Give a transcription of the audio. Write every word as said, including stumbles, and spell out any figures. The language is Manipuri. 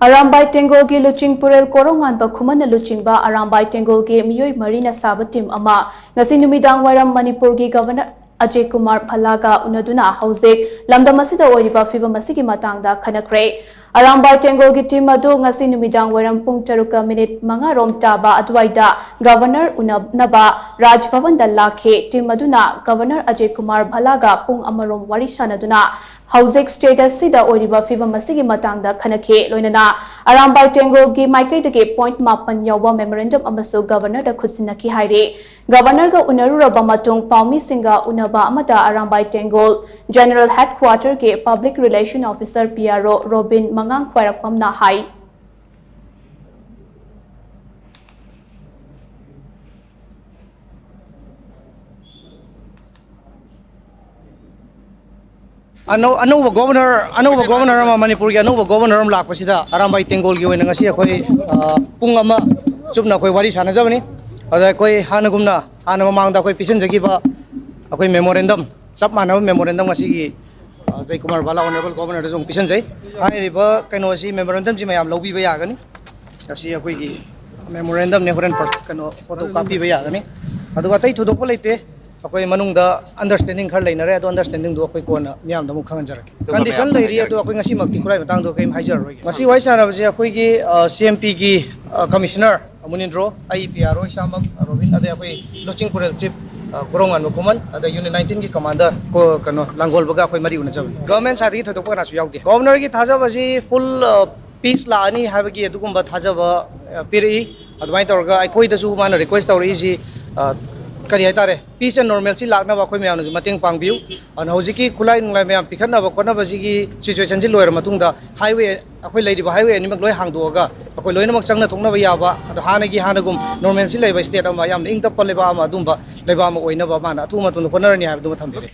ꯑꯔꯥꯝꯕꯥꯏ ꯇꯦꯡꯒꯣꯜꯒꯤ ꯂꯨꯆꯤꯡꯄꯨꯔꯦꯜ ꯀꯣꯔꯧꯉꯥꯟꯕ ꯈꯨꯃꯟꯅ ꯂꯨꯆꯤꯡꯕ ꯑꯔꯥꯝꯕꯥꯏ ꯇꯦꯡꯒꯣꯜꯒꯤ ꯃꯤꯑꯣꯏ ꯃꯔꯤꯅ ꯁꯥꯕ ꯇꯤꯝ ꯑꯃ ꯉꯁꯤ ꯅꯨꯃꯤꯗꯥꯡ ꯋꯥꯏꯔꯝ ꯃꯅꯤꯄꯨꯔꯒꯤ ꯒꯚꯔꯅꯔ ꯑꯖꯌ ꯀꯨꯃꯥꯔ ꯚꯜꯂꯥꯒ ꯎꯅꯗꯨꯅ ꯍꯧꯖꯤꯛ ꯂꯝꯗꯝ ꯑꯁꯤꯗ ꯑꯣꯏꯔꯤꯕ ꯐꯤꯕꯝ ꯑꯁꯤꯒꯤ ꯃꯇꯥꯡꯗ ꯈꯟꯅꯈ꯭ꯔꯦ꯫ ꯑꯔꯥꯝꯕꯥꯏ ꯇꯦꯡꯒꯣꯜꯒꯤ ꯇꯤꯝ ꯑꯗꯨ ꯉꯁꯤ ꯅꯨꯃꯤꯗꯥꯡ ꯋꯥꯏꯔꯝ ꯄꯨꯡ ꯇꯔꯨꯛꯀ ꯃꯤꯅꯤꯠ ꯃꯉꯥ ꯔꯣꯝ ꯇꯥꯕ ꯑꯗꯨꯋꯥꯏꯗ ꯒꯚꯔꯅꯔ ꯎꯅꯅꯕ ꯔꯥꯖ ꯚꯕꯟꯗ ꯂꯥꯛꯈꯤ꯫ ꯇꯤꯝ ꯑꯗꯨꯅ ꯒꯚꯔꯅꯔ ꯑꯖꯌ ꯀꯨꯃꯥꯔ ꯚꯜꯂꯥꯒ ꯄꯨꯡ ꯑꯃꯔꯣꯝ ꯋꯥꯔꯤ ꯁꯥꯅꯗꯨꯅ ꯍꯧꯖꯤꯛ ꯁ꯭ꯇꯦꯠ ꯑꯁꯤꯗ ꯑꯣꯏꯔꯤꯕ ꯐꯤꯕꯝ ꯑꯁꯤꯒꯤ ꯃꯇꯥꯡꯗ ꯈꯟꯅꯈꯤ꯫ ꯂꯣꯏꯅꯅ ꯑꯔꯥꯝꯕꯥꯏ ꯇꯦꯡꯒꯣꯜꯒꯤ ꯃꯥꯏꯀꯩꯗꯒꯤ ꯄꯣꯏꯟꯠ ꯃꯥꯄꯟ ꯌꯥꯎꯕ ꯃꯦꯃꯣꯔꯦꯟꯗꯝ ꯑꯃꯁꯨ ꯒꯚꯔꯅꯔꯗ ꯈꯨꯠꯁꯤꯟꯅꯈꯤ ꯍꯥꯏꯔꯤ꯫ ꯒꯚꯔꯅꯔꯒ ꯎꯅꯔꯨꯔꯕ ꯃꯇꯨꯡ ꯄꯥꯎꯃꯤꯁꯤꯡꯒ ꯎꯅꯕ ꯑꯃꯗ ꯑꯔꯥꯝꯕꯥꯏ ꯇꯦꯡꯒꯣꯜ ꯖꯦꯅꯔꯦꯜ ꯍꯦꯗꯀ꯭ꯋꯥꯇꯔꯒꯤ public relation officer P R O Robin ꯃꯉꯥꯡ ꯈ꯭ꯋꯥꯏꯔꯥꯛꯄꯝꯅ ꯍꯥꯏ꯫ ꯑꯅꯧ-, ꯑꯅꯧꯕ ꯒꯣꯕꯔꯅꯔ, ꯑꯅꯧꯕ ꯒꯣꯕꯔꯅꯔ ꯑꯃ, ꯃꯅꯤꯄꯨꯔꯒꯤ ꯑꯅꯧꯕ ꯒꯣꯕꯔꯅꯔ ꯑꯃ ꯂꯥꯛꯄꯁꯤꯗ ꯑꯔꯥꯝꯕꯥꯏ ꯇꯦꯡꯒꯣꯜꯒꯤ ꯑꯣꯏꯅ ꯉꯁꯤ ꯑꯩꯈꯣꯏ, ꯑ, ꯄꯨꯡ ꯑꯃ ꯆꯨꯞꯅ ꯑꯩꯈꯣꯏ ꯋꯥꯔꯤ ꯁꯥꯟꯅꯖꯕꯅꯤ꯫ ꯑꯗ ꯑꯩꯈꯣꯏ ꯍꯥꯟꯅꯒꯨꯝꯅ, ꯍꯥꯟꯅ ꯃꯃꯥꯡꯗ ꯑꯩꯈꯣꯏ ꯄꯤꯁꯤꯟꯖꯈꯤꯕ ꯑꯩꯈꯣꯏ ꯃꯦꯃꯣꯔꯦꯟꯗꯝ, ꯆꯞ ꯃꯥꯟꯅꯕ ꯃꯦꯃꯣꯔꯦꯟꯗꯝ ꯉꯁꯤꯒꯤ, ꯑ, ꯖꯌꯀꯨꯃꯥꯔ ꯚꯥꯂꯥ ꯑꯣꯅꯔꯦꯕꯜ ꯒꯣꯕꯔꯅꯔꯗꯁꯨ ꯑꯃꯨꯛ ꯄꯤꯁꯤꯟꯖꯩ꯫ ꯍꯥꯏꯔꯤꯕ ꯀꯩꯅꯣꯁꯤ, ꯃꯦꯃꯣꯔꯦꯟꯗꯝꯁꯤ ꯃꯌꯥꯝ ꯂꯧꯕꯤꯕ ꯌꯥꯒꯅꯤ꯫ ꯉꯁꯤ ꯑꯩꯈꯣꯏꯒꯤ ꯃꯦꯃꯣꯔꯦꯟꯗꯝꯅꯦ, ꯍꯣꯔꯦꯟ ꯄ꯭ꯔ-, ꯀꯩꯅꯣ, ꯐꯣꯇꯣ ꯀꯥꯞꯄꯤꯕ ꯌꯥꯒꯅꯤ꯫ ꯑꯗꯨꯒ ꯑꯇꯩ ꯊꯣꯏꯗꯣꯛꯄ ꯂꯩꯇꯦ꯫ ꯑꯩꯈꯣꯏ ꯃꯅꯨꯡꯗ ꯑꯟꯗꯔꯁ꯭ꯇꯦꯟꯗꯤꯡ ꯈꯔ ꯂꯩꯅꯔꯦ, ꯑꯗꯣ ꯑꯟꯗꯔꯁ꯭ꯇꯦꯟꯗꯤꯡꯗꯣ ꯑꯩꯈꯣꯏ ꯀꯣꯟꯅ ꯃꯤꯌꯥꯝꯗ ꯑꯃꯨꯛ ꯈꯪꯍꯟꯖꯔꯛꯀꯦ꯫ ꯑꯗꯨꯒ ꯀꯟꯗꯤꯁꯟ ꯃꯌꯥꯝ ꯂꯩꯔꯤ, ꯑꯗꯣ ꯍꯥꯏꯖꯔꯛꯀꯦ꯫ ꯑꯩꯈꯣꯏ ꯉꯁꯤꯃꯛꯇꯤ ꯈꯨꯠꯂꯥꯏ ꯃꯇꯥꯡꯗꯣ ꯀꯔꯤꯝ ꯍꯥꯏꯖꯔꯔꯣꯏꯒꯦ꯫ ꯉꯁꯤ ꯋꯥꯔꯤ ꯁꯥꯟꯅꯕꯁꯦ ꯑꯩꯈꯣꯏꯒꯤ, ꯑ, ꯁꯤ ꯑꯦꯝ ꯄꯤꯒꯤ, ꯑ, ꯀꯃꯤꯁꯅꯔ ꯃꯨꯅꯤꯟꯗ꯭ꯔꯣ, ꯑꯩ ꯄꯤ ꯑꯥꯔ ꯑꯣ ꯏꯁꯥꯃꯛ, ꯑ, ꯔꯣꯕꯤꯟ, ꯑꯗꯩ ꯑꯩꯈꯣꯏ ꯂꯨꯆꯤꯡ ꯄꯨꯔꯦꯜ ꯆꯤꯐ, ꯑ, ꯀꯣꯔꯧꯉꯥꯟꯕ ꯈꯨꯃꯟ, ꯑꯗꯩ ꯌꯨꯅꯤꯠ ꯅꯥꯏꯟꯇꯤꯟꯒꯤ ꯀꯃꯥꯟꯗꯔ ꯀꯣ-, ꯀꯩꯅꯣ, ꯂꯥꯡꯒꯣꯜꯕꯒ ꯑꯩꯈꯣꯏ ꯃꯔꯤ ꯎꯅꯖꯕꯅꯤ꯫ ꯒꯚꯔꯟꯃꯦꯟꯠ ꯁꯥꯏꯠꯇꯒꯤ ꯊꯣꯏꯗꯣꯛꯄ ꯀꯅꯥꯁꯨ ꯌꯥꯎꯗꯦ꯫ ꯒꯚꯔꯅꯔꯒꯤ ꯊꯥꯖꯕꯁꯤ ꯐꯨꯜ, ꯑ, ꯄꯤꯁ ꯂꯥꯛꯑꯅꯤ ꯍꯥꯏꯕꯒꯤ ꯑꯗꯨꯒꯨꯝꯕ ꯊꯥꯖꯕ, ꯑ, ꯄꯤꯔꯛꯏ꯫ ꯑꯗꯨꯃꯥꯏꯅ ꯇꯧꯔꯒ ꯑꯩꯈꯣꯏꯗꯁꯨ ꯃꯥꯅ ꯔꯤꯀ꯭ꯋꯦꯁ ꯇꯧꯔꯛꯏꯁꯤ, ꯑ, ꯀꯔꯤ ꯍꯥꯏꯇꯥꯔꯦ, ꯄꯤꯁ ꯑꯦꯟ ꯅꯣꯔꯃꯦꯜꯁꯤ ꯂꯥꯛꯅꯕ ꯑꯩꯈꯣꯏ ꯃꯌꯥꯝꯅꯁꯨ ꯃꯇꯦꯡ ꯄꯥꯡꯕꯤꯌꯨ꯫ ꯑꯗꯨꯅ ꯍꯧꯖꯤꯛꯀꯤ ꯈꯨꯠꯂꯥꯏ ꯅꯨꯡꯂꯥꯏ ꯃꯌꯥꯝ ꯄꯤꯈꯠꯅꯕ ꯈꯣꯠꯅꯕꯁꯤꯒꯤ ꯁꯤꯆꯨꯋꯦꯁꯟꯁꯤ ꯂꯣꯏꯔ ꯃꯇꯨꯡꯗ ꯍꯥꯏꯋꯦ, ꯑꯩꯈꯣꯏ ꯂꯩꯔꯤꯕ ꯍꯥꯏꯋꯦ ꯑꯅꯤꯃꯛ ꯂꯣꯏ ꯍꯥꯡꯗꯣꯛꯑꯒ ꯑꯩꯈꯣꯏ ꯂꯣꯏꯅꯃꯛ ꯆꯪꯅ ꯊꯣꯛꯅꯕ ꯌꯥꯕ, ꯑꯗꯣ ꯍꯥꯟꯅꯒꯤ ꯍꯥꯟꯅꯒꯨꯝ ꯅꯣꯔꯃꯦꯜꯁꯤ ꯂꯩꯕ ꯁ꯭ꯇꯦꯠ ꯑꯃ, ꯌꯥꯝꯅ ꯏꯪ ꯇꯞꯄ ꯂꯩꯕꯥꯛ ꯑꯃ, ꯑꯗꯨꯝꯕ ꯂꯩꯕꯥꯛ ꯑꯃ ꯑꯣꯏꯅꯕ ꯃꯥꯅ ꯑꯊꯨꯕ ꯃꯇꯝꯗ ꯍꯣꯠꯅꯔꯅꯤ ꯍꯥꯏꯕꯗꯨꯃ ꯊꯝꯕꯤꯔꯦ꯫